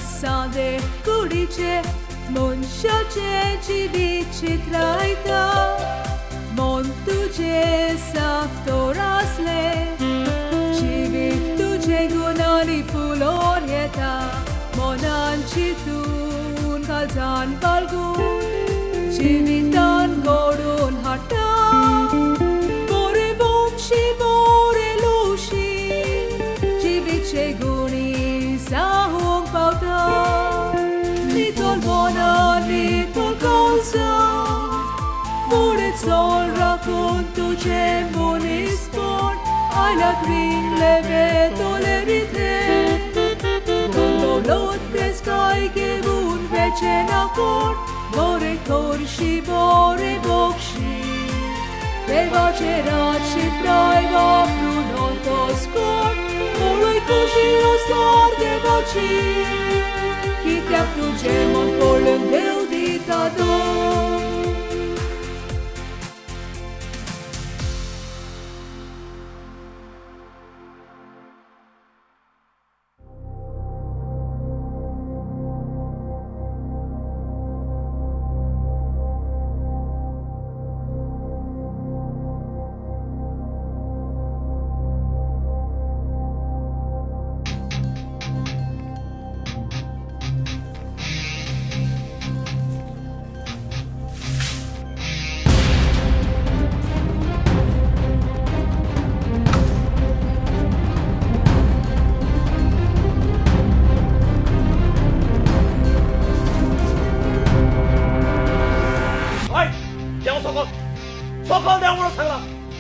सांदे कुडीचे मनशाचे जिवीत चित्रायता मन तुझे साफ तर आसलें जिवीत तुझे गुणांनी फुलोन येता मनान चिंतून काळजान बाळगून जिवितान घडोवन हाडटा बरे वंशी बरे लोशी जिवीचे गुणी जावंक पावता नितळ मनान नितळ काळजान फुडें चल राखून तुजें मनीसपण आयल्याक रिंगलें वेतलें रितें दौलत तेजकाय घेवन वेचें ना कोण बरें करशी बरें भोगशी देवाचें राज शितराय वापरून अंतस्कर्ण पळय कशी आसल्यार देवाची कित्याक तुजें मन पळोवन देव दिता तो.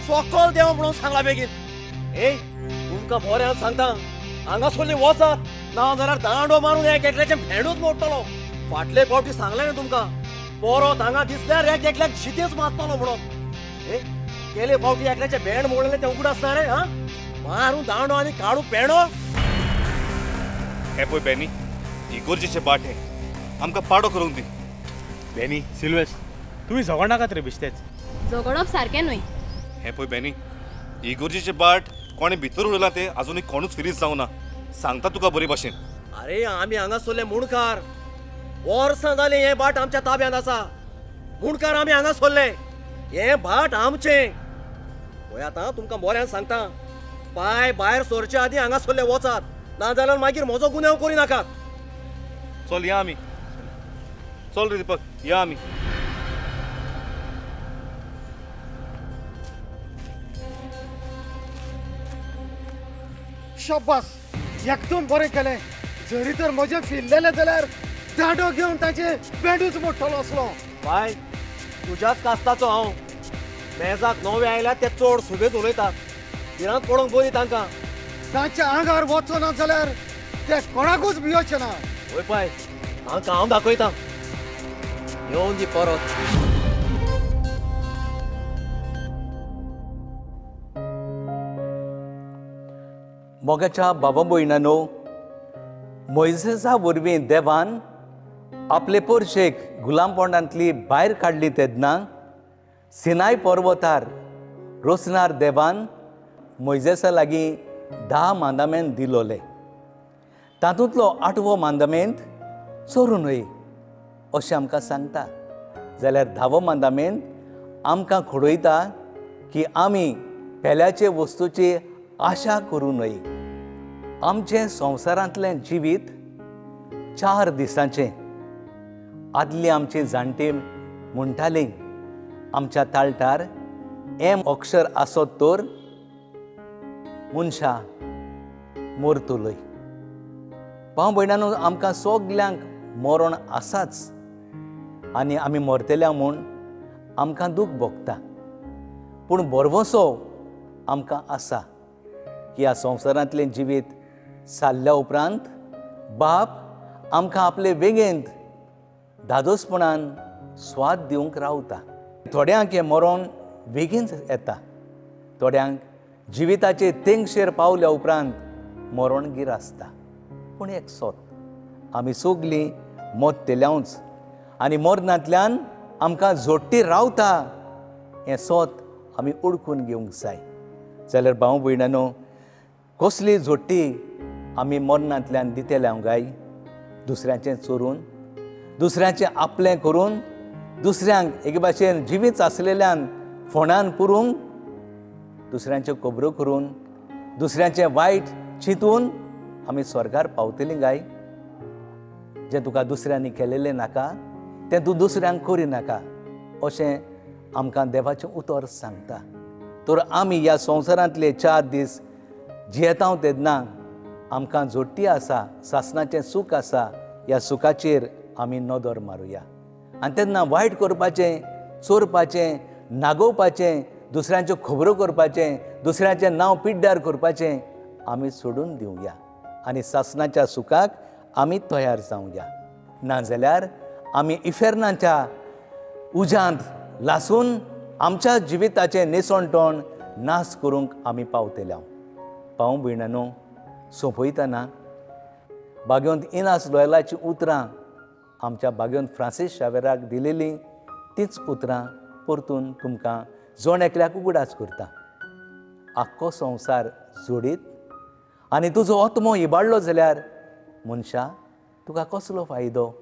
सकल देंव म्हणून सांगला बेगीन. ए तुमकां बऱ्यान सांगता हांगासरली वचात ना जाल्यार दांडो मारून एक एकल्याचें भेंडूच मोडटलो. फाटले फावटी सांगलें न्ही तुमकां परत हांगा दिसल्यार एक एकल्याक जितेच मारतलो म्हणून. ए गेले फावटी एकल्याचें भेंड मोडलें तें उगड आसना रे. हां मारून दांडो आनी काडू पेणो. हें पळय बेनी इगोर्जेचें बाट हें आमकां पाडो करूंक दी. बेनी सिल्वेस तुमी झगडनाकात रे बेश्टेच. झगडप सारकें न्हय. हें पळय बेनी इगोर्जेचें बाट कोणें भितर उडयलां तें आजुनूय कोणूच फिरीज जावना. सांगता तुका बरे भाशेन. अरे आमी हांगासरले मुणकार वर्सां जालीं हें भाट आमच्या ताब्यांत आसा. मुणकार आमी हांगासरले हें भाट आमचें. पळय आतां तुमकां बऱ्यान सांगता पांय भायर सरचे आदीं हांगासरले वचात ना जाल्यार मागीर म्हजो गुन्यांव करिनाकात. चल या आमी. चल रे दीपक या आमी. शाबास एकदम बरें केलें. जरी तर म्हजें फिरलेलें जाल्यार दांडो घेवन ताचें बेंडूच मोडटलो आसलो. बाय तुज्याच कास्ताचो हांव. मेजाक नवे आयल्यार ते चड सुबेज उलयतात. भिरांत पडोवंक बरी तांकां. तांच्या आंगार वचना जाल्यार ते कोणाकूच भियोचे ना. वय पाय तांकां हांव दाखयता. येवन दी परत. मोगाच्या बाबा भयणांनो मोयजेसा वरवीं देवान आपले पोरशेक गुलामपोंडांतली भायर काडली तेन्ना सिनाय पर्वतार रोसनार देवान मोयजेसा लागीं 10 मांदामेंत दिलोले. तातूंतलो 8वो मांदामेंत चोरू न्हय अशें आमकां सांगता जाल्यार 10वो मांदामेंत आमकां खोडयता की आमी पेल्याचे वस्तूची आशा करूं नये. आमचें संवसारांतलें जिवीत 4 दिसांचें. आदलीं आमची जाणटी म्हणटालीं आमच्या ताळटार एम अक्षर आसत तर मनशां मोरतलोय. भाव भयणांनो आमकां सगल्यांक मरण आसाच आनी आमी मरतल्या म्हूण आमकां दूख भोगता. पूण भरवंसो आमकां आसा की ह्या संवसारांतलें जिवीत सारल्या उपरांत बाप आमकां आपले वेगेंत धादोसपणान स्वाद दिवंक रावता. थोड्यांक हें मरण बेगीन येता, थोड्यांक जिविताचे तेंगशेर पावल्या उपरांत मरण गीर आसता. पूण एक सोत आमी सगलीं मरतल्यांच आनी मरणांतल्यान आमकां जोडटी रावता हें सोत आमी ओळखून घेवंक जाय. जाल्यार भाव भयणांनो कसली जोडटी आमी मरणांतल्यान दितले गाय? दुसऱ्यांचें चोरून, दुसऱ्यांचें आपलें करून, दुसऱ्यांक एके भाशेन जिवीत आसलेल्यान फोंडान पुरूंक, दुसऱ्यांच्यो खबरो करून, दुसऱ्यांचें वायट चिंतून आमी स्वर्गार पावतलीं गाय? जें तुका दुसऱ्यांनी केलेलें नाका तें तूं दुसऱ्यांक करी नाका अशें आमकां देवाचें उतर सांगता. तर आमी ह्या संवसारांतले 4 दीस जियेता तेन्ना आमकां जोडटी आसा, सासणाचें सूख आसा, ह्या सुखाचेर आमी नदर मारुया. आनी तेन्ना वायट करपाचें, चोरपाचें, नागोवपाचें, दुसऱ्यांच्यो खबरो करपाचें, दुसऱ्यांचें नांव पिड्ड्यार करपाचें आमी सोडून दिवया आनी सासणाच्या सुखाक आमी तयार जावया. नाजाल्यार आमी इफेर्नाच्या उज्यांत लासून आमच्या जिविताचें नेसणटण नाश करूंक आमी पावतले. पाव भयणानो, सोंपयतना बागेवंत इनास लोयलाचीं उतरां आमच्या बागेवंत फ्रांसीस शावेराक दिलेलीं तींच उतरां परतून तुमकां जण एकल्याक उगडास करता. आख्खो संवसार जोडीत आनी तुजो आत्मो इबाडलो जाल्यार मनशा तुका कसलो फायदो?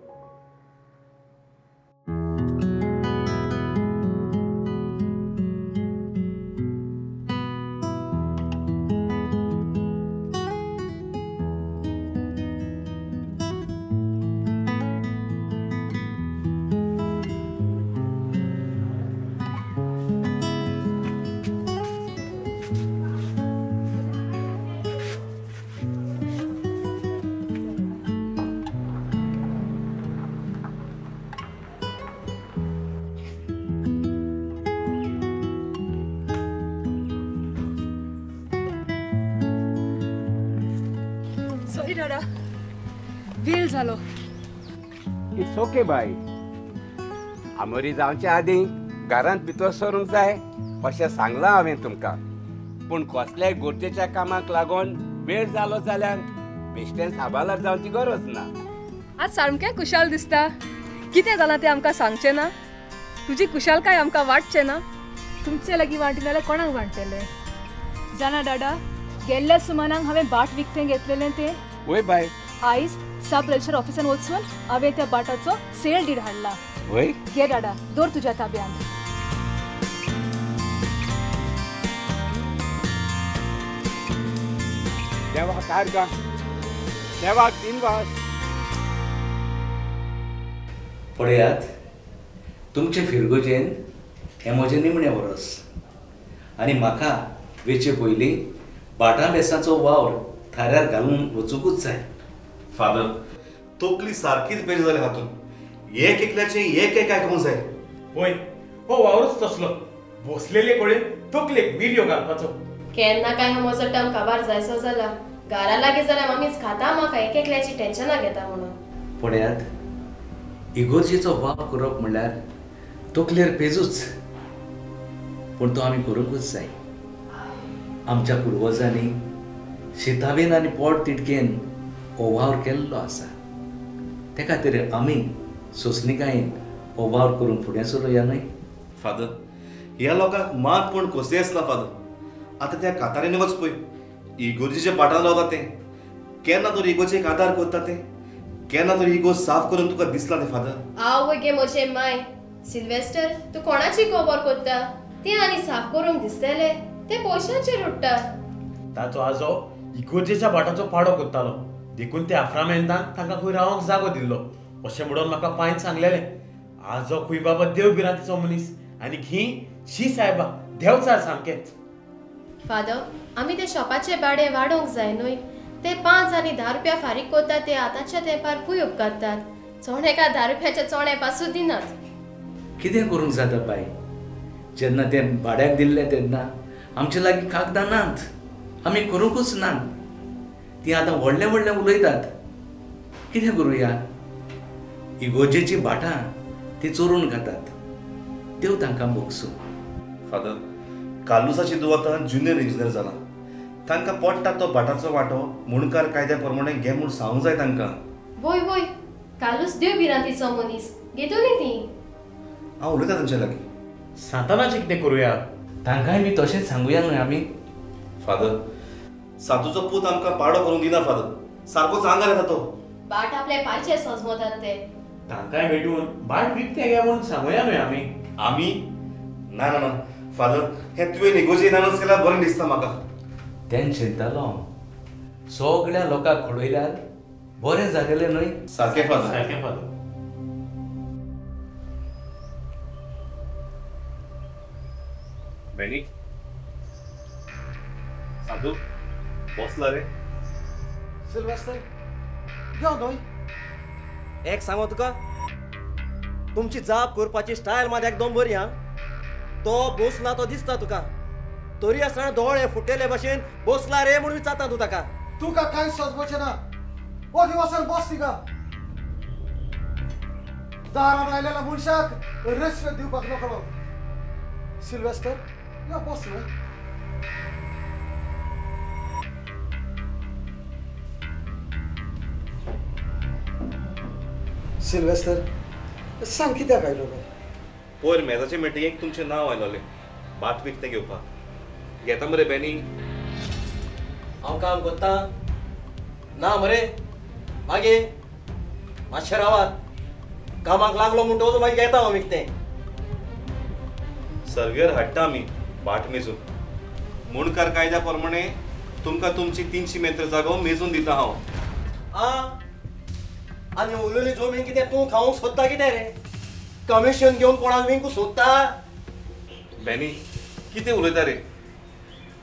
वेळ जालो. It's okay बाय. आमोरी जावचे आदीं घरांत भितर सरूंक जाय अशें सांगलां हांवें तुमकां. पूण कसल्याय गरजेच्या कामाक लागून वेळ जालो जाल्यार बेश्टेन साबालार जावची गरज ना. आज सामकें कुशाल दिसता. कितें जालां तें आमकां सांगचें ना? तुजी कुशालकाय आमकां वांटचें ना? तुमचे लागीं वांटिना जाल्यार कोणाक वांट्टलें? जाणा दादा, गेल्ल्या सुमानाक हांवें बाट विकतें घेतलेलें तें. वय बाय. आयज सब रजिस्टर ऑफिसान वचून हांवें त्या बाटाचो सेल did हाडला. वय? घे दादा, दवर तुज्या ताब्यांत. देवाक आर्गां, देवाक दिनवास. पळयात, तुमचे फिरगोजेन हें म्हजें निमणें वर्स आनी म्हाका वेचे पयलीं बाटा बेसाचो वावर थाऱ्यार घालून वचुंकूच जाय. फादर, तकली सारकीच बेज जाली हातून. एक एकल्याचें एक एक आयकूंक जाय. वय, हो वावरूच तसलो बसलेले कडेन तकलेक मिरयो घालपाचो. केन्ना काय हो म्हजो टर्म काबार जायसो जाला. घरा लागीं जाल्यार मामीच खाता म्हाका एक एकल्याची टेन्शनां घेता म्हणून. पळयात, इगोर्जेचो वावर करप म्हणल्यार तकलेर पेजूच, पूण तो आमी करूंकूच जाय. आमच्या पुर्वजांनी शितावेन आनी पोट तिडकेन हो वावर केल्लो आसा. ते खातीर आमी सोंसणिकायेन हो वावर करूंक फुडें सरुया न्हय? फादर, ह्या लोकांक मात पूण खोसयेंस ना. फादर, आतां त्या कातारीन वच पळय, इगोर्जेच्या पाटान रावता तें. केन्ना तर इगोर्जेक आदार करता तें, केन्ना तर इगोर्ज साफ करून तुका दिसला तें. फादर, आवय गे म्हजे माय. सिल्वेस्टर, तूं कोणाची खबर करता? तें आनी साफ करूंक दिसतले ते पयशांचेर उडटा. ताचो आजो इगोर्जेच्या भाटाचो पाडो करतालो, देखून त्या आफ्रामेंतान तांकां खंय रावंक जागो दिल्लो अशें म्हणून म्हाका पायन सांगलेलें. आजो खंय बाबा देव भिरांतीचो मनीस आनी घी शी सायबा देवचार सामकेंच. फादर, आमी ते शॉपाचे भाडें वाडोवंक जाय न्हय? ते 5 आनी 10 रुपया फारीक करता ते आतांच्या तेंपार खूंय उपकारतात. चोणेका 10 रुपयाचे चोणे पासून दिनात. कितें करूंक जाता बाय? जेन्ना तें भाड्याक दिल्लें तेन्ना आमचे लागीं कागदां नात, आमी करूंकूच नात. ती आतां व्हडलें व्हडलें उलयतात. कितें करुया? इगोर्जेचीं भाटां ती चोरून खातात. देव तांकां भोगसूं. फादर, कार्लुसाची धूव आतां ज्युनियर इंजिनियर जाला. तांकां पडटा तो भाटाचो वांटो मुणकार कायद्या प्रमाणे घे म्हूण सांगूंक जाय तांकां. वय वय, कार्लूस देव भिरांतीचो मनीस, घेतली ती. हांव उलयता तांच्या लागीं. सांतानाचें कितें करुया? तांकांय बी तशेंच सांगुया न्हय आमी? फादर, सातूचो पूत आमकां पाडो करूंक दिना. फादर, सारकोच आंगार येता तो. बाट आपले पायचे सजमतात ते. तांकांय भेटून बाट विकते घे म्हणून सांगूया न्हय आमी. आमी ना ना ना फादर, हें तुवें इगोर्जेन अनावन्स केल्यार बरें दिसता म्हाका. तें चिंतालो सगळ्या लोकांक खडयल्यार बरें जालेलें न्हय. सारकें फादर, सारकें फादर. बेनी साधू बसला रे. सिल्वेस्टर यो न्हय. एक सांगो तुका, तुमची जाप करपाची स्टायल मात एकदम बरी. हा तो बसला तो दिसता तुका, तरी आसतना दोळे फुटेले भशेन बसला रे म्हणून विचारता तूं ताका. तुका कांय सजमचें ना, ओगी वचून बस. तिका दारान आयलेल्या मनशाक रेस्पेद दिवपाक नकळो. सिल्वेस्टर यो बस न्हय. सिल्वेस्टर सांग कित्याक आयलो गो? पयर मेजाचे मिटिंगेक तुमचें नांव आयलोलें भात विकतें घेवपाक. घेता मरे बेनी? हांव काम करता ना मरे, मागीर मातशें रावात, कामाक लागलो म्हणटकच मागीर घेता हांव विकतें. सर्वेयर हाडटा आमी भाट मेजून. मुणकार कायद्या प्रमाणे तुमकां तुमची 300 मेत्र जागो मेजून दिता हांव. आं आनी उलयली जमीन कितें तूं खावंक सोदता कितें रे? कमिशन घेवन कोणाक विकूंक सोदता? बेनी कितें उलयता रे?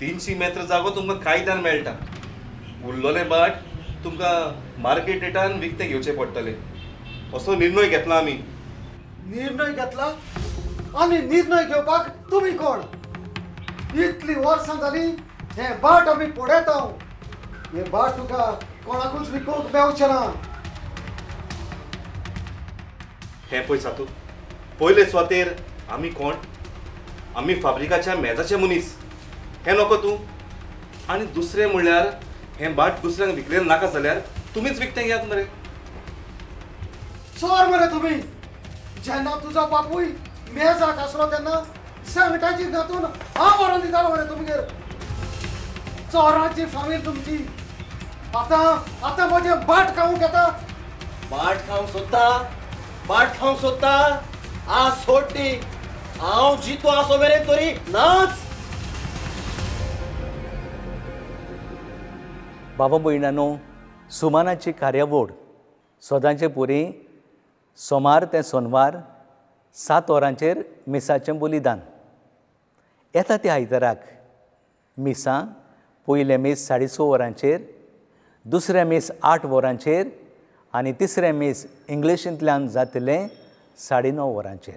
300 मेत्र जागो तुमकां कायद्यान मेळटा, उरलोलें भाट तुमकां मार्केट रेटान विकतें घेवचें पडटलें असो निर्णय घेतला आमी. निर्णय घेतला? आनी निर्णय घेवपाक तुमी कोण? इतली वर्सां जाली हें भाट आमी पळयता. हें भाट तुका कोणाकूच विकूंक मेवचें ना. हें पळय सातू, पयले सुवातेर आमी कोण? आमी फाब्रिकाच्या मेजाचे मनीस, हें नको तूं. आनी दुसरें म्हणल्यार हें भाट दुसऱ्यांक विकलें नाका जाल्यार तुमीच विकतें घेयात मरे. चोर मरे तुमी. जेन्ना तुजो बापूय मेजाक आसलो तेन्ना सांगटाची घातून हांव व्हरोन दितालो मरे तुमगेर. चोराची फामील तुमची. आतां आतां म्हजें भाट खावंक येता. भाट खावंक सोदता? भाट खावंक सोदता? आज सोड ती, हांव जितो आसो मेरेन तरी नाच. बाबा भयणानो, सुमानाची कार्यावळ सदांचे पुरी सोमार ते सोनवार 7 वरांचेर मिसाचें बलिदान. येता त्या आयताराक मिसां पयलें मीस 6:30 वरांचेर, दुसरें मीस 8 वरांचेर आनी तिसरें मीस इंग्लिशींतल्यान जातलें 9:30 वरांचेर.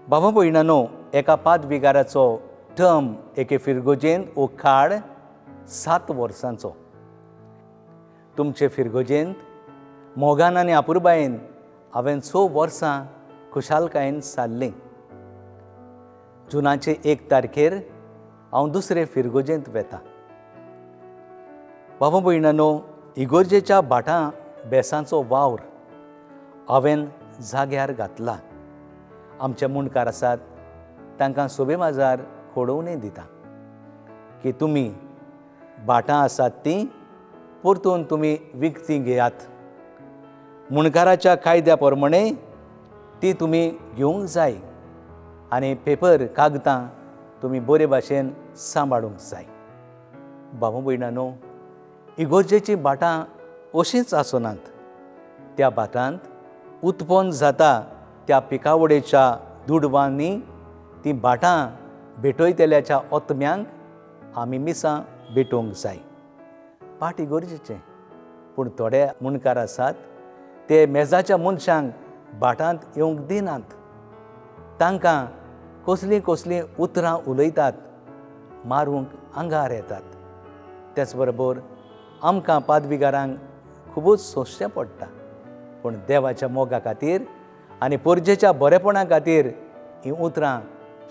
बाबा भयणानो, एका पादविगाराचो टर्म एके फिरगोजेन वो काळ 7 वर्सांचो. तुमचे फिरगोजेंत मोगान आनी अपुरबायेन हांवें 6 वर्सां खुशालकायेन सारलीं. जुनाचे 1 तारखेर हांव दुसरे फिरगोजेंत वेता. बाबा भयणानो, इगोर्जेच्या भाटां बेसांचो वावर हांवें जाग्यार घातला. आमचे मुंडकार आसात तांकां सोबे माजार खोडोवणी दिता की तुमी भाटां आसात तीं परतून तुमी विकतीं घेयात. मुंडकाराच्या कायद्या प्रमाणे ती तुमी घेवंक जाय आनी पेपर कागदां तुमी बरे भाशेन सांबाळूंक जाय. बाबा भयणानो, इगोर्जेचीं भाटां अशींच आसनात. त्या भाटांत उत्पन्न जाता त्या पिकावडेच्या दुडवांनी तीं भाटां भेटयतल्याच्या ओतम्यांक आमी मिसां भेटोवंक जाय. पाट इगोर्जेचें, पूण थोडे मुंडकार आसात ते मेजाच्या मनशांक भाटांत येवंक दिनात. तांकां कसलीं कसलीं उतरां उलयतात, मारूंक आंगार येतात. तेच बरोबर आमकां पादविगारांक खुबूच सोंसचें पडटा. पूण देवाच्या मोगा खातीर आनी पोरजेच्या बरेपणा खातीर हीं उतरां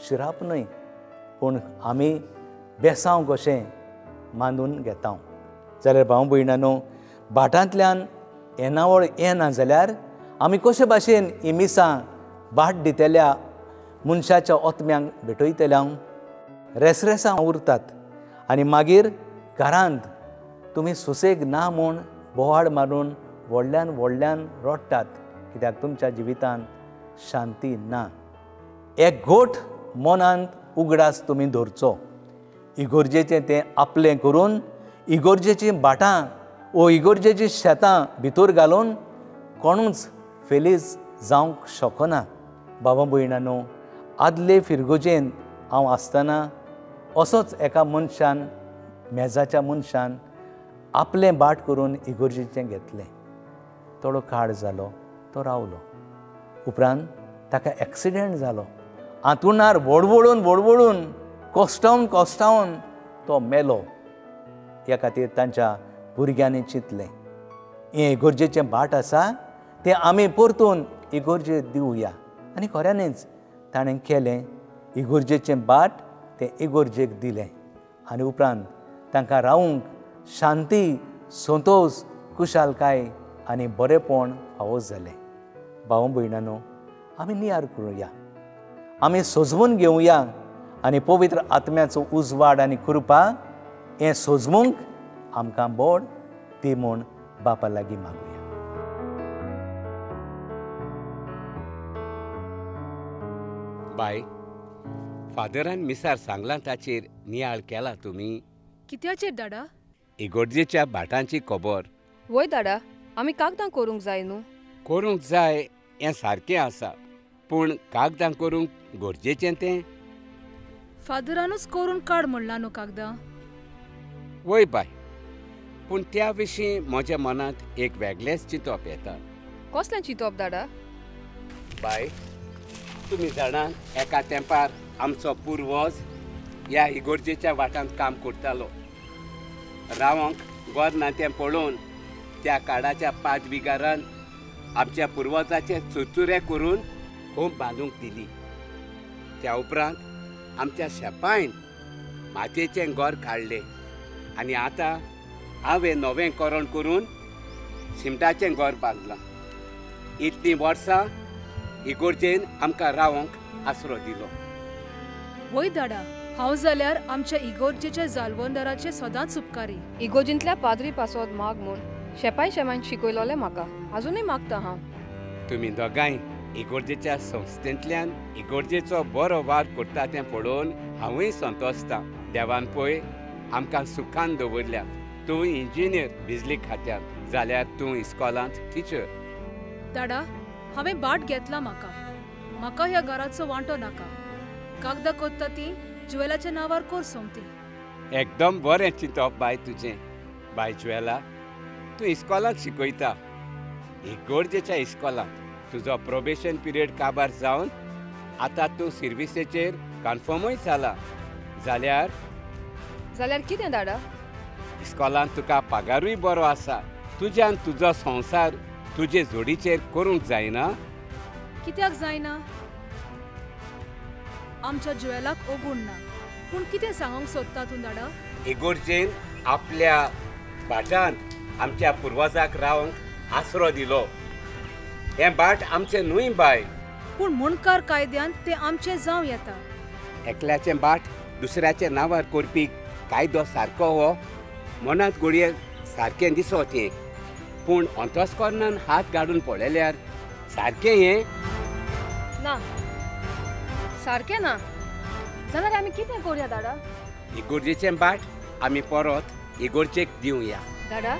शिराप न्हय, पूण आमी बेसांव कशें मानून घेता. जाल्यार भाव भयणानो, भाटांतल्यान येणावळ येना जाल्यार आमी कशे भाशेन ही मिसां भाट दितल्या मनशाच्या ओतम्यांक भेटयतल्या? रेसरेसां उरतात आनी मागीर घरांत तुमी सुसेग ना म्हूण बोवाळ मारून व्हडल्यान व्हडल्यान रडटात, कित्याक तुमच्या जिवितांत शांती ना. एक घोट मनांत उगडास तुमी धरचो. इगोर्जेचें तें आपलें करून इगोर्जेचीं भाटां वो इगोर्जेचीं शेतां भितर घालून कोणूच फेलीज जावंक शकना. बाबा भयणानो, आदले फिरगोजेन हांव आसतना असोच एका मनशान, मेजाच्या मनशान आपलें भाट करून इगोर्जेचें घेतलें. थोडो काळ जालो तो रावलो. उपरांत ताका एक्सिडेंट जालो. आंतुणार वडवडून वडवडून कोस्टावन कोस्टावन तो मेलो. ह्या खातीर तांच्या भुरग्यांनी चिंतलें, हें इगोर्जेचें भाट आसा तें आमी परतून इगोर्जेक दिवया. आनी खऱ्यांनीच ताणें केलें. इगोर्जेचें भाट तें इगोर्जेक दिलें आनी उपरांत तांकां रावूंक शांती, संतोश, खुशालकाय आनी बरेपण फावो जालें. भाव भयणानो, आमी नियार करुया, आमी सोजमून घेवया आनी पवित्र आत्म्याचो उजवाड आनी कृपा हें सोजमूंक आमकां बोड ती म्हूण बापा लागीं मागुया. बाय, फादरान मिसार सांगलां ताचेर नियाळ केला तुमी? कित्याचेर दाडा? इगोर्जेच्या भाटांची खबर. वय दाडा, आमी कागदां करूंक जाय न्हू? करूंक जाय हें सारकें आसा, पूण कागदां करूंक गरजेचें तें? फादरानूच करून काड म्हणलां न्हू कागदां. वय बाय, पूण त्या विशीं म्हज्या मनांत एक वेगळेंच चिंतप येता. कसलें चिंतप दाडा? बाय, तुमी जाणा, एका तेंपार आमचो पुर्वज ह्या इगोर्जेच्या वाटांत काम करतालो. रावंक घर ना तें पळोवन त्या काडाच्या 5 बिगारान आमच्या पुर्वजाचे चुरचुरे करून होम बांदूंक दिली. त्या उपरांत आमच्या शेपायन मातयेचें घर काडलें आनी आतां हांवें नवें करण करून शिमटाचें घर बांदलां. इतलीं वर्सां इगोर्जेन आमकां रावंक आसरो दिलो. वय दाडा, हांव जाल्यार आमच्या इगोर्जेच्या जालवंदाराचे सदांच उपकारी. इगोर्जेंतल्या पाद्री पासत माग म्हूण शेपाय शेमायन शिकयलोलें म्हाका, आजुनूय मागता हांव. तुमी दोगांय इगोर्जेच्या संस्थेंतल्यान इगोर्जेचो बरो वावर करता तें पळोवन हांवूय संतोशता. देवान पळय आमकां सुखान दवरल्यात. तूं इंजिनियर बिजली खात्यांत, जाल्यार तूं इस्कॉलांत टिचर. दाडा, हांवें भाट घेतला. म्हाका म्हाका ह्या घराचो वांटो नाका. कागदां कोत्ता ती जुवेलाच्या नांवार कोर सोमती. एकदम बरें चिंतप बाय तुजें. बाय जुवेला, तूं इस्कॉलांत शिकयता, इगोर्जेच्या इस्कॉलांत. तुजो प्रोबेशन पिरियड काबार जावन आतां तूं सर्विसेचेर कन्फर्मूय जाला. जाल्यार जाल्यार कितें दाडा? इस्कॉलांत तुका पगारूय बरो आसा. तुज्यान तुजो संवसार तुजे जोडीचेर करूंक जायना? कित्याक जायना? आमच्या जुवेलाक ओगूण ना. पूण कितें सांगूंक सोदता तूं दाडा? इगोर्जेन आपल्या भाटांत आमच्या पुर्वजाक रावंक आसरो दिलो. हें भाट आमचें न्हय बाय. पूण मुणकार कायद्यान तें आमचें जावं येता. एकल्याचें भाट दुसऱ्याच्या नांवार करपी कायदो सारको हो मनांत गोडये सारकें दिसत हें, पूण अंतस्कर्णान हात काडून पळयल्यार सारकें हें ना. सारकें ना जाल्यार आमी कितें करुया दाडा? इगोर्जेचें भाट आमी परत इगोर्जेक दिवया. दाडा,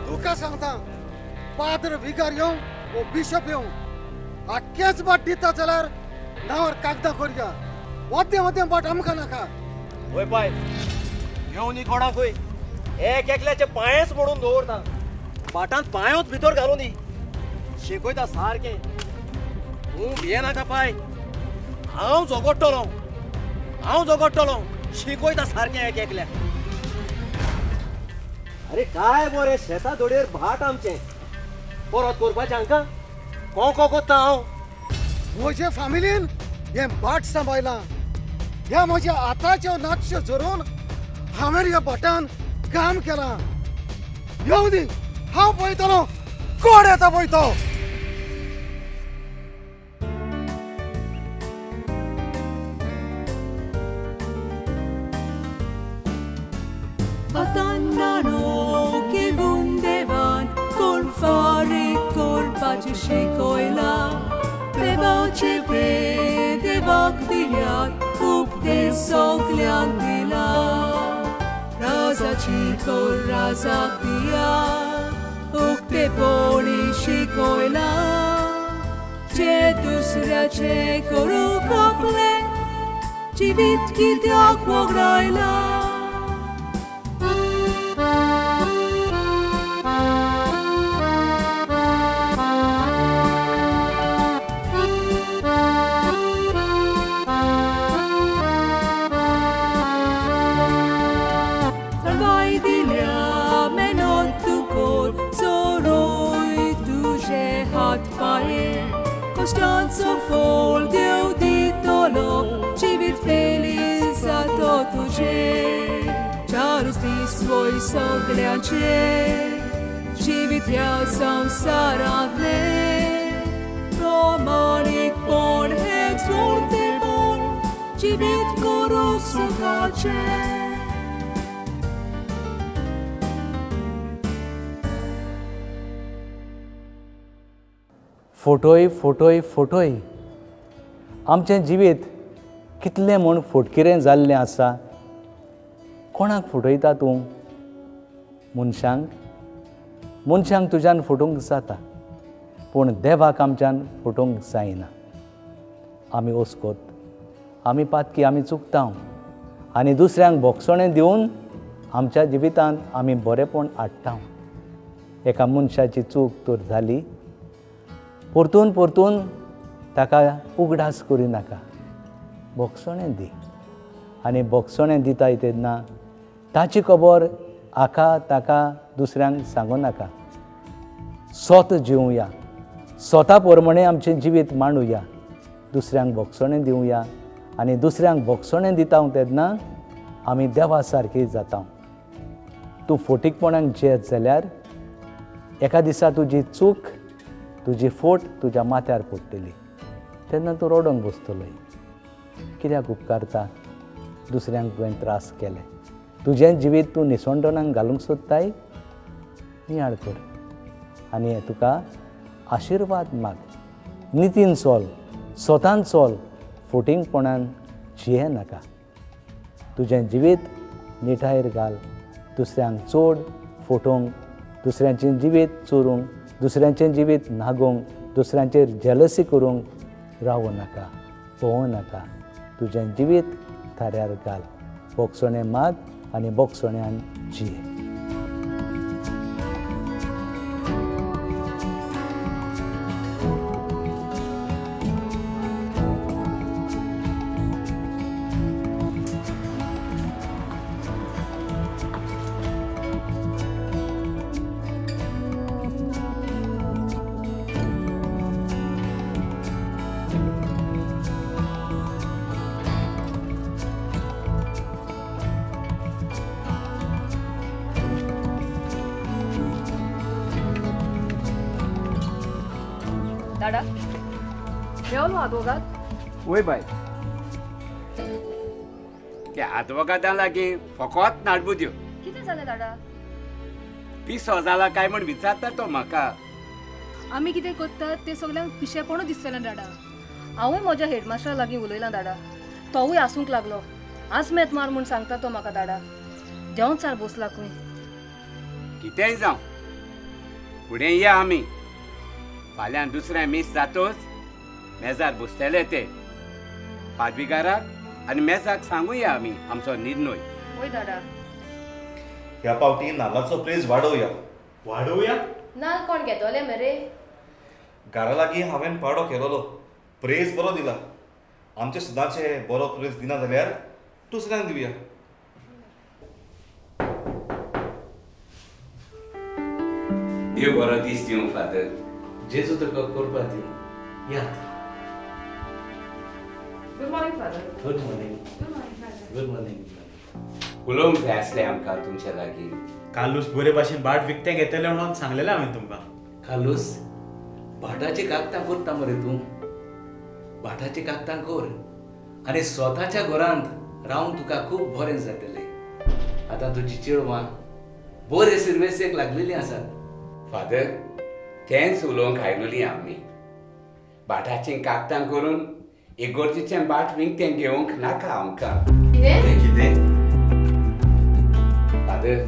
तुका सांगता, पाद्र विगार येवं वो बिशप येवं, आख्खेच बाट दिता जाल्यार नांवार कागदां करया. वतें वतें बाट आमकां नाका. वय बाय, येवं न्ही कोणाकूय, एक एकल्याचे पांयच मोडून दवरता. भाटांत पांयूच भितर घालूं दी. शिकयता सारकें. तूं भियेनाका पाय, हांव झगडटलो, हांव झगडटलो. शिकयता सारकें एक एकल्याक. अरे काय बरें शेता धोडयेर भाट आमचें परत करपाचें हांकां कोंको कोत्ता हांव. म्हजे फामिलीन हें भाट सांबाळलां. ह्या म्हज्या आताच्यो नाक्ष्यो झरोवन हांवें ह्या भाटान काम केलां. येवं दी, हांव पळयतलो कोण येता पळय तो. शिकयला देवाचे देवाक दिल्यात उपदेश सगल्यांक दिला. राजाची कोर राजाक दिया उक्तेपणी शिकयला. जे दुसऱ्याचे करूंक आपलें जिवीत कित्याक वगडायला. Costanzo fol Deu ditolo civit feliz a totuce. Charus di svoj sogleace civit ea samsarantle. Romanic bon ex forte bon civit corus sucace. फोटोय फोटोय फोटोय आमचें जिवीत कितलें म्हूण फोटकिरें जाल्लें आसा. कोणाक फोटयता तूं? मनशांक. मनशांक तुज्यान फोटोवंक जाता, पूण देवाक आमच्यान फोटोवंक जायना. आमी ओस्कोत, आमी पातकी, आमी चुकता आनी दुसऱ्यांक भोगसणें दिवन आमच्या जिवितांत आमी बरेंपण हाडटा. एका मनशाची चूक तर जाली, परतून परतून ताका उगडास करिनाका, भोगसणें दी. आनी भोगसणें दिताय तेन्ना ताची खबर हाका ताका दुसऱ्यांक सांगू नाका. स्वता जिवया, स्वता प्रमाणे आमचें जिवीत मांडुया, दुसऱ्यांक भोगसणें दिवया. आनी दुसऱ्यांक भोगसणें दिता तेन्ना आमी देवा सारकी जाता. तूं फोटीकपणाक जियेत जाल्यार एका दिसा तुजी चूक, तुजी फोट तुज्या माथ्यार पडटली, तेन्ना तूं रडोंक बसतलो. कित्याक उपकारता दुसऱ्यांक तुवें त्रास केले? तुजें जिवीत तूं निसणटणाक घालूंक सोदताय? नियाळ कर आनी तुका आशिर्वाद माग. नितीन चल, स्वतान चल, फोटिंगपणान जिये नाका. तुजें जिवीत निठायेर घाल. दुसऱ्यांक चड फोटोवंक, दुसऱ्यांचें जिवीत चोरूंक, दुसऱ्यांचें जिवीत नागोवंक, दुसऱ्यांचेर जेलसी करूंक रावूं नाका, पळोवं नाका. तुजें जिवीत थाऱ्यार घाल. भोगसणें माग आनी भोगसण्यान जिये. दादा, मेवलो आदवोगाद? वय बाय, त्या आदवोगादा लागीं फकत नाडबू दिव. कितें जालें दादा? पिसो जाला काय म्हण विचारता तो म्हाका. आमी कितें करतात तें सगल्यांक पिशेपणूच दिसतलें दादा. हांवूय म्हज्या हेडमास्टरा लागीं उलयलां दादा, तोवूय आसूंक लागलो. आजमेत मार म्हूण सांगता तो म्हाका दादा. देंवचार बसला खंय. कितेंय जावं, फुडें या आमी. फाल्यां दुसरें मीस जातोच मेजार बसतले ते पादविगाराक आनी मेजाक सांगुया आमी आमचो निर्णय. वय दादा, ह्या पावटी नाल्लाचो प्रेज वाडोवया. वाडोवया? नाल कोण घेतले मरे? घरा लागीं हांवें पाडो केलोलो, प्रेज बरो दिला. आमचे सदांचे बरो प्रेज दिना जाल्यार दुसऱ्यांक दिवया. देव बरो दीस दिवं फादर. जेजू तुका करपा दिवं. याद. Good morning father. Good morning. Good morning father. उलोवंक जाय आसलें आमकां तुमचे लागीं. कार्लूस बरे भाशेन भाट विकतें घेतलें म्हणून सांगलेलें हांवें तुमकां. कार्लूस, भाटाची कागदां करता मरे तूं? भाटाची कागदां कर आनी स्वताच्या घरांत रावूंक तुका खूब बरें जातलें. आतां तुजी चेडवां बरे सिर्वेसेक लागलेलीं आसात. फादर, तेंच उलोवंक आयलोलीं आमी. भाटाचीं कागदां करून इगोर्जेचें भाट विकतें घेवंक नाका आमकां. कितें? कितें? फादर,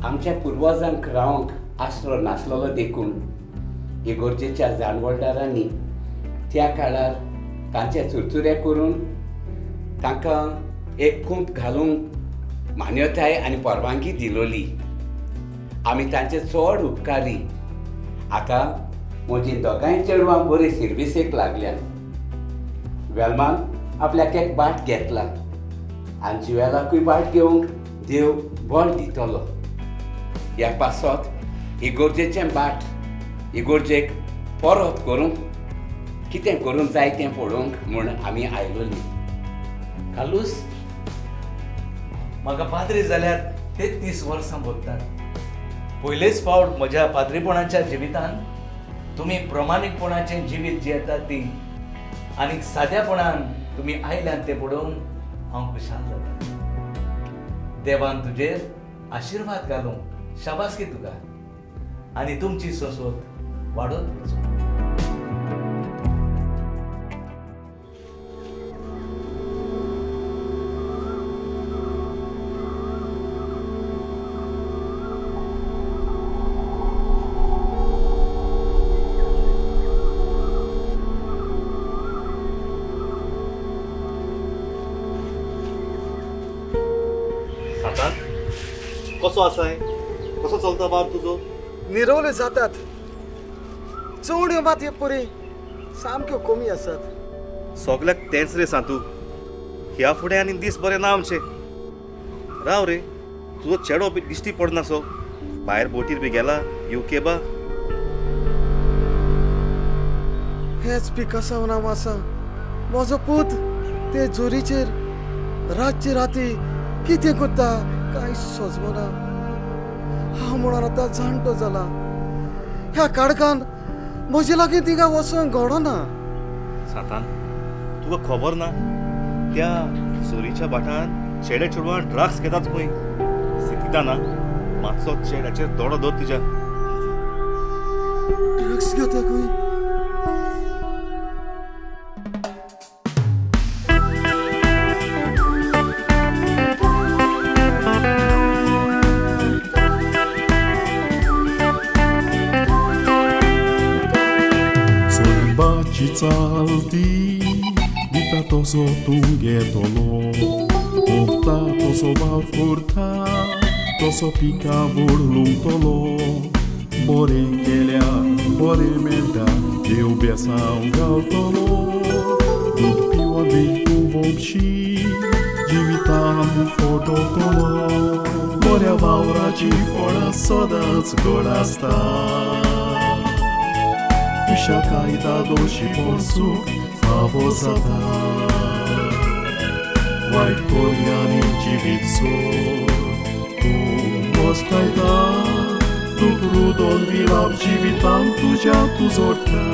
आमच्या पुर्वजांक रावंक आसरो नासलेलो देखून इगोर्जेच्या जाणवलदारांनी त्या काळार तांचे चुरचुरे करून तांकां एक कुंप घालूंक मान्यताय आनी परवानगी दिलोली. आमी तांचे चड उपकारी. आतां म्हजी दोगांय चेडवां बरी सिर्विसेक लागल्यात. वेलमान आपल्याक एक बाट घेतला आनी जिवेलाकूय बाट घेवंक देव बळ दितलो. ह्या पासत इगोर्जेचें बाट इगोर्जेक परत करूंक कितें करूंक जाय तें पळोवंक म्हूण आमी आयलोलीं. कार्लूस, म्हाका पाद्री जाल्यार 33 वर्सां भोगतात. पयलेच फावट म्हज्या पाद्रीपणाच्या जिवितान तुमी प्रमाणीकपणाचें जिवीत जियेतात ती आनी साद्यापणान तुमी आयल्यात तें पळोवन हांव खुशाल जाता. देवान तुजेर आशिर्वाद घालूंक शाबासकी तुका आनी तुमची संसद वाडत वचूं. सांतान, कसो आसाय? कसो चलता बाब तुजो? निरवले जातात. चवड्यो मात हे पुरी सामक्यो कमी आसात. सगल्याक तेंच रे सांतू, ह्या फुडें आनी दीस बरे ना आमचे. राव रे, तुजो चेडो बी दिश्टी पडना सो. भायर बोटीर बी गेला युके बा. हेच पिकासांव नांव आसा. म्हजो पूत ते जोरीचेर रातचे राती कितें करता कांय सोजमना. हांव म्हणून आतां जाणटो जाला. ह्या काडकान म्हजे लागीं तिंगा वचोंक घडना. सांतान, तुका खबर ना त्या चोरीच्या भाटान चेडे चेडवान ड्रग्स घेतात खंय. सितिता ना, मातसो चेड्याचेर दोडो दवर तुज्या. ड्रग्स घेता खंय? चालती दिता तसो तूं घेतलो, ओंपता तसो वावर करता तसो पिका वडलुंगतलो. बरें केल्यार बरें मेळटा, देव बेसांव घालतलो. दूद पिवन बी तूं वोपशी जिवितान फटवतलो. बऱ्या वावराची फळां सदांच गोड आसता. कुशाकाय दादोशी पोरसूक फावो जाता. वायट कोर्यांनी जिवीत सोड तूं बसतायता. तूं रुदोन विलाप जिवितान तुज्या तूं जोडटा.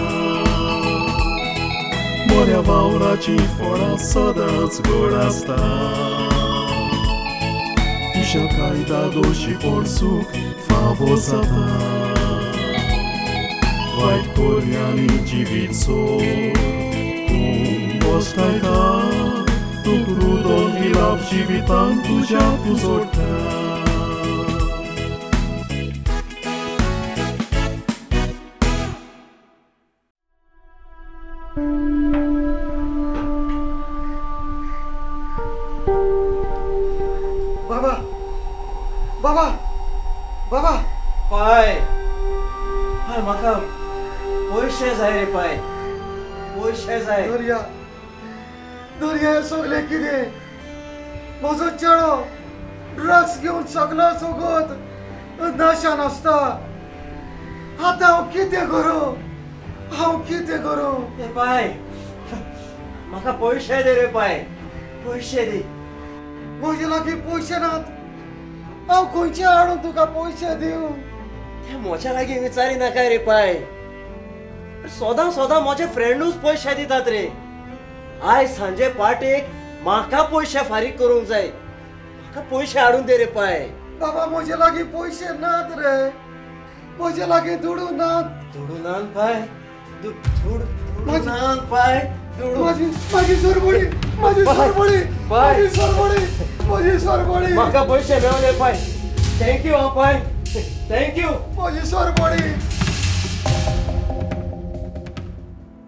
बऱ्या वावराची फळां सदांच गोड आसता. कुशाकाय दादोशी पोरसूक फावो जाता. वायट कोर्यांनी जिवीत सोड तूं बसतायता. तूं रुदोन विलाप जिवितान तुज्या तूं जोडटा. बाबा, बाबा, बाबा. पाय पाय म्हाका पयशे जाय रे पाय, पयशे जाय. दर्या, दर्या सगळें कितें. म्हजो चेडो ड्रग्स घेवन सगलो सोगोत नशान आसता. आतां हांव कितें करूं? हांव कितें करूं? ए पाय, म्हाका पयशे दी रे पाय, पयशे दी. म्हजे लागीं पयशे नात, हांव खंयचे हाडून तुका पयशे दिवं? ते म्हज्या लागीं विचारी नाका रे पाय, सदां सदां म्हजे फ्रेंडूच पयशे दितात रे. आयज सांजे पार्टेक म्हाका पयशे फारीक करूंक जाय, म्हाका पयशे हाडून दे रे पाय. बाबा म्हजे लागीं पयशे नात रे, म्हजे लागीं दुडू नात. दुडू नात पाय, दुडू नात पाय, दुडू. म्हाजी सरबळी, म्हाजी सरबळी, म्हाजी सरबळी, म्हाजी सरबळी. म्हाका पयशे मेवले पाय, thank you हां पाय, thank you. म्हाजी सरबळी.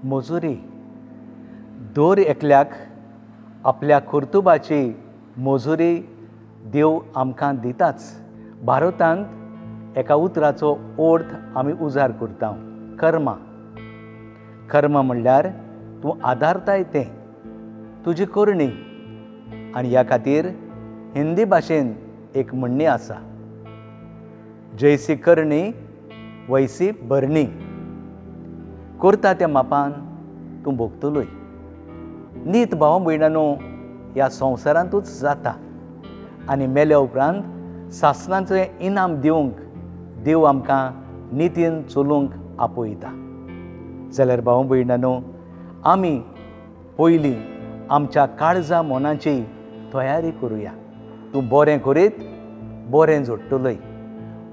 मजुरी दर एकल्याक आपल्या कर्तुबाची मजुरी देव आमकां दिताच. भारतांत एका उतराचो अर्थ आमी उजार करता, कर्मा. कर्म म्हणल्यार तूं आदारताय तें, तुजी करणी. आनी ह्या खातीर हिंदी भाशेन एक म्हणणी आसा, जैसी करणी वैसी भरणी. करता त्या मापान तूं भोगतलोय. नीत भाव भयणानो ह्या संवसारांतूच जाता आनी मेल्या उपरांत सासणाचें इनाम दिवंक देव आमकां नितीन चलूंक आपयता. जाल्यार भाव भयणानो, आमी पयलीं आमच्या काळजा मनाची तयारी करुया. तूं बरें करीत बरें जोडटलोय,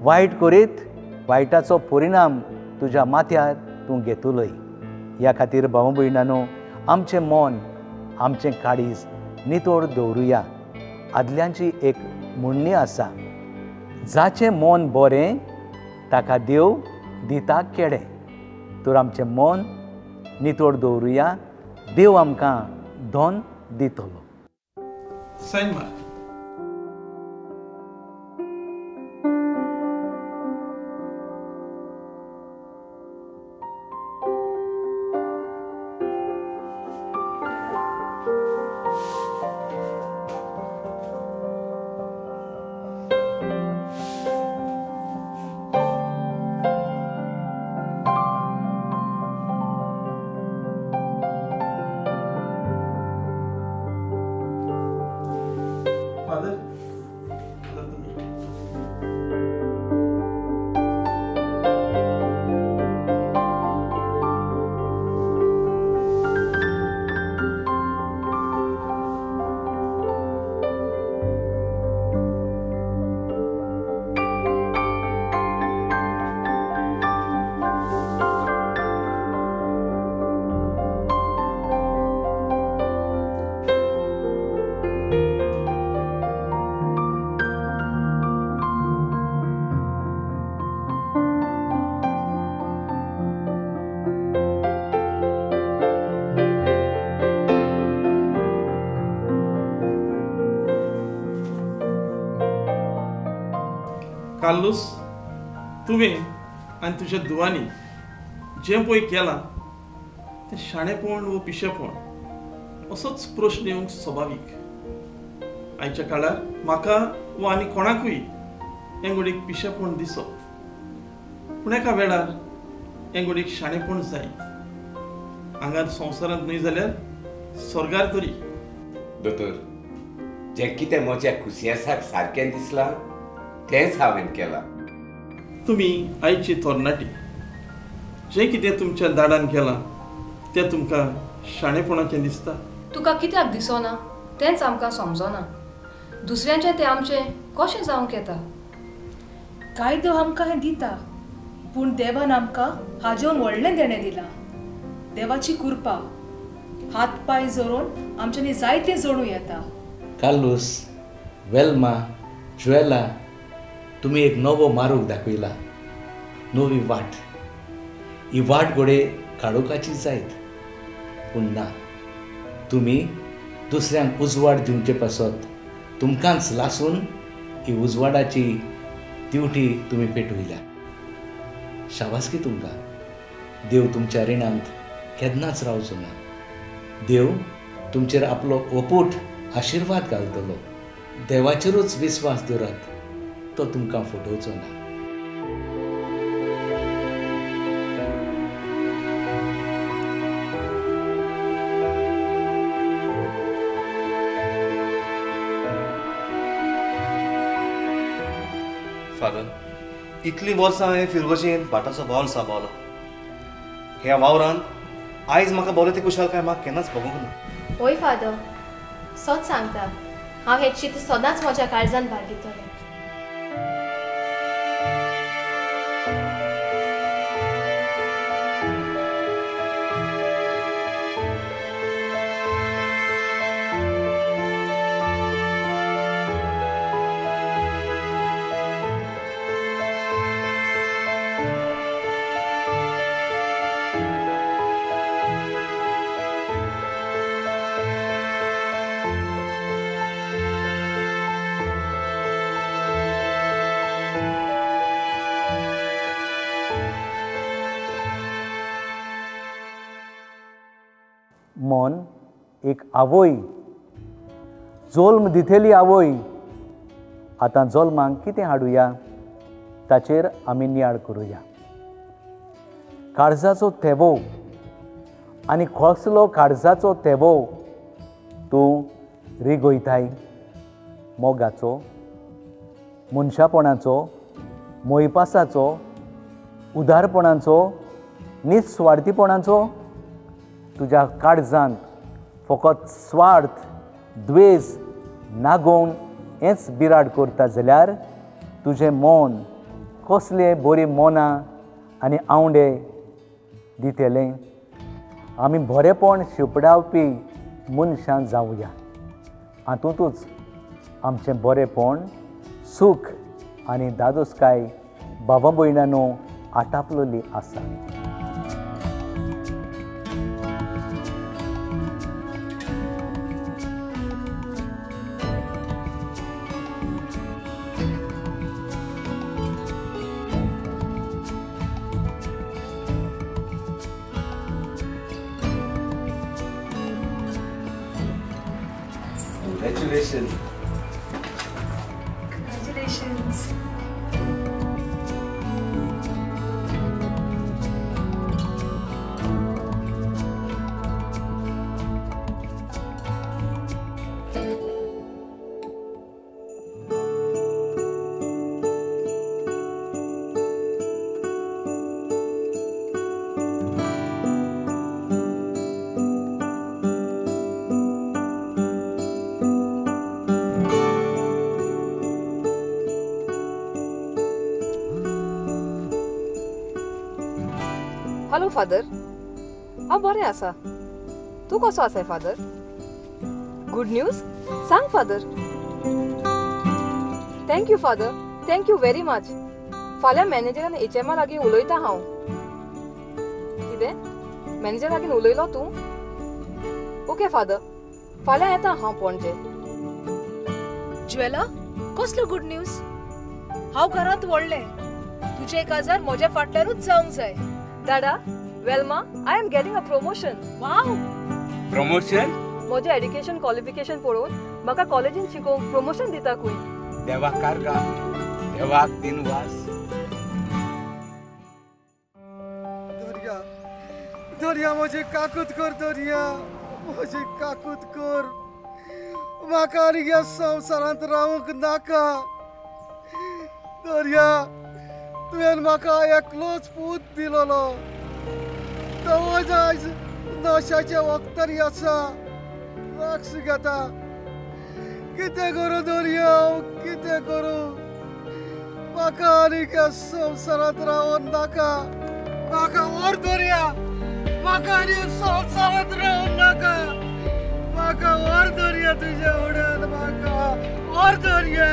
वायट करीत वायटाचो परिणाम तुज्या माथ्यार तूं घेतलोय. ह्या खातीर भाव भयणानो, आमचें मन आमचें काळीज नितळ दवरुया. आदल्यांची एक म्हणणी आसा, जाचें मन बरें ताका देव दिता केडें. तर आमचें मन नितळ दवरुया, देव आमकां धन दितलो. सायन मार. कार्लूस, तुवें आनी तुज्या दुवांनी जें पळय केलां तें शाणेपण वो पिशेपण असोच प्रश्न येवंक सभावीक. आयच्या काळार म्हाका वो आनी कोणाकूय हें घडयेक पिशेपण दिसत, पूण एका वेळार हें घडयेक शाणेपण जायत. हांगा संवसारांत न्हय जाल्यार स्वर्गार तरी. दोतोर, जें कितें म्हज्या कुसियेंसाक सारकें दिसलां तेंच हांवें केलां. तुमी आयची तरणाटी, जें कितें तुमच्या दाडान केलां तें तुमकां शाणेपणाचें दिसता? तुका कित्याक दिसना तेंच आमकां समजना. दुसऱ्यांचें तें आमचें कशें जावंक येता? कायदो आमकां हें दिता, पूण देवान आमकां हाजेवन व्हडलें देणें दिलां, देवाची कृपा. हात पांय जोडून आमच्यांनी जायतें जोडूं येता. कार्लूस, वेल्मा, ज्वेला, तुमी एक नवो मार्ग दाखयला, नवी वाट. ही वाट घडये काळोखाची जायत, पूण ना, तुमी दुसऱ्यांक उजवाड दिवचे पासत तुमकांच लासून ही उजवाडाची दिवटी तुमी पेटयल्या. शाबासकी तुमकां. देव तुमच्या रिणांत केन्नाच रावचो ना. देव तुमचेर आपलो अपूट आशिर्वाद घालतलो. देवाचेरूच विस्वास दवरात, तो तुमकां फटोवचो ना. फादर, इतलीं वर्सां हांवें फिरगोजेन भाटाचो वावर सांबाळ्ळो. ह्या वावरान आयज म्हाका बरें ती कुशालकाय म्हाका केन्नाच भोगूंक ना. हय फादर, सत सांगता, हांव हें चित्र सदांच म्हज्या काळजान बाळगितलें. मन एक आवय, जल्म दितली आवय. आतां जल्माक कितें हाडुया ताचेर आमी नियाळ करुया. काळजाचो थेवो आनी कसलो काळजाचो थेवो तूं रिगयताय? मोगाचो, मनशापणाचो, मोयपासाचो, उदारपणाचो, निस्वार्थीपणाचो. तुज्या काळजांत फकत स्वार्थ, द्वेस नागोवन हेंच बिराड करता जाल्यार तुजें मन कसलें बरीं मनां आनी आंवडे दितलें? आमी बरेंपण शिंपडावपी मनशां जावया. हातूंतच आमचें बरेंपण, सूख आनी दादोसकाय बाबा भयणांनो आटापलेली आसा. Congratulations. Congratulations. Hello father, हांव बरें आसा. तूं कसो आसाय फादर? गुड न्यूज सांग father. Thank you father, thank you very much. फाल्यां मॅनेजरान एचएमा लागीं उलयता हांव. कितें मॅनेजर लागीं उलयलो तूं? ओके फादर, फाल्यां येता हांव पणजे. ज्वेला, कसलो गुड न्यूज? हांव घरांत व्हडलें, तुजें काजार म्हज्या फाटल्यानूच जावंक जाय. दादा, Velma, I am getting a promotion. Wow! Promotion? म्हजें एड्युकेशन क्वॉलिफिकेशन पळोवन म्हाका कॉलेजीन शिकोवंक प्रमोशन दिता खंय. देवाक कारगा, देवाक दिनवास. दर्या, दर्या म्हजी काकूत कर, दर्या म्हजी काकूत कर. म्हाका आनी ह्या संवसारांत रावंक नाका. दर्या, तुवें म्हाका एकलोच पूत दिलोलो, तो आयज नशाच्या वखदांनी आसा, ड्रग्स घेता. कितें करूं दर्या, कितें करूं? म्हाका आनी ह्या संवसारांत रावंक नाका. म्हाका व्हर दर्या, म्हाका आनी संवसारांत रावंक नाका. म्हाका व्हर दर्या तुज्या उड्यान, म्हाका व्हर दर्या.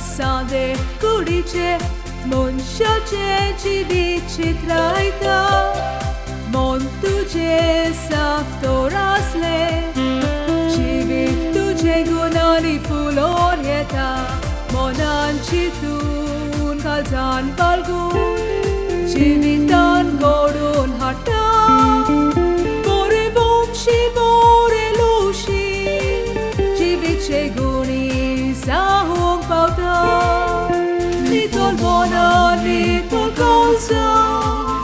सादे कुडीचे मनशाचे जिवीत चित्रायता मन तुझे साफ तर आसलें जिवीत तुजे गुणांनी फुलोन येता मनान चिंतून काळजान बाळगून जिवितान घडोवन हाडटा बरे वंशी बरे लोशी जिवीतचे गुणी जावंक पावता नितळ मनान नितळ काळजान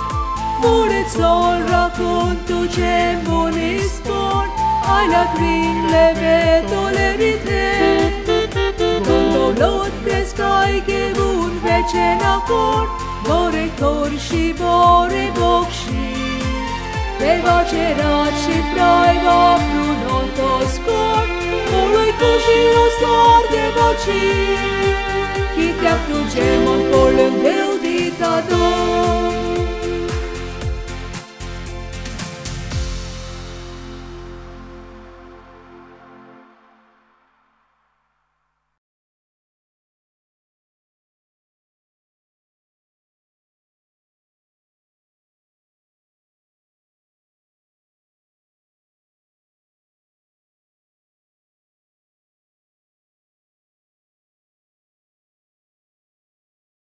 फुडें चल राखून तुजें मनीसपण आयल्याक रिंगलें वेतलें रितें दौलत काय घेवन वेचें ना कोण बरें करशी बरें बगशी देवाचें रातशी प्राय वापरून तोच कोण पळय कशी आसतार देवाची.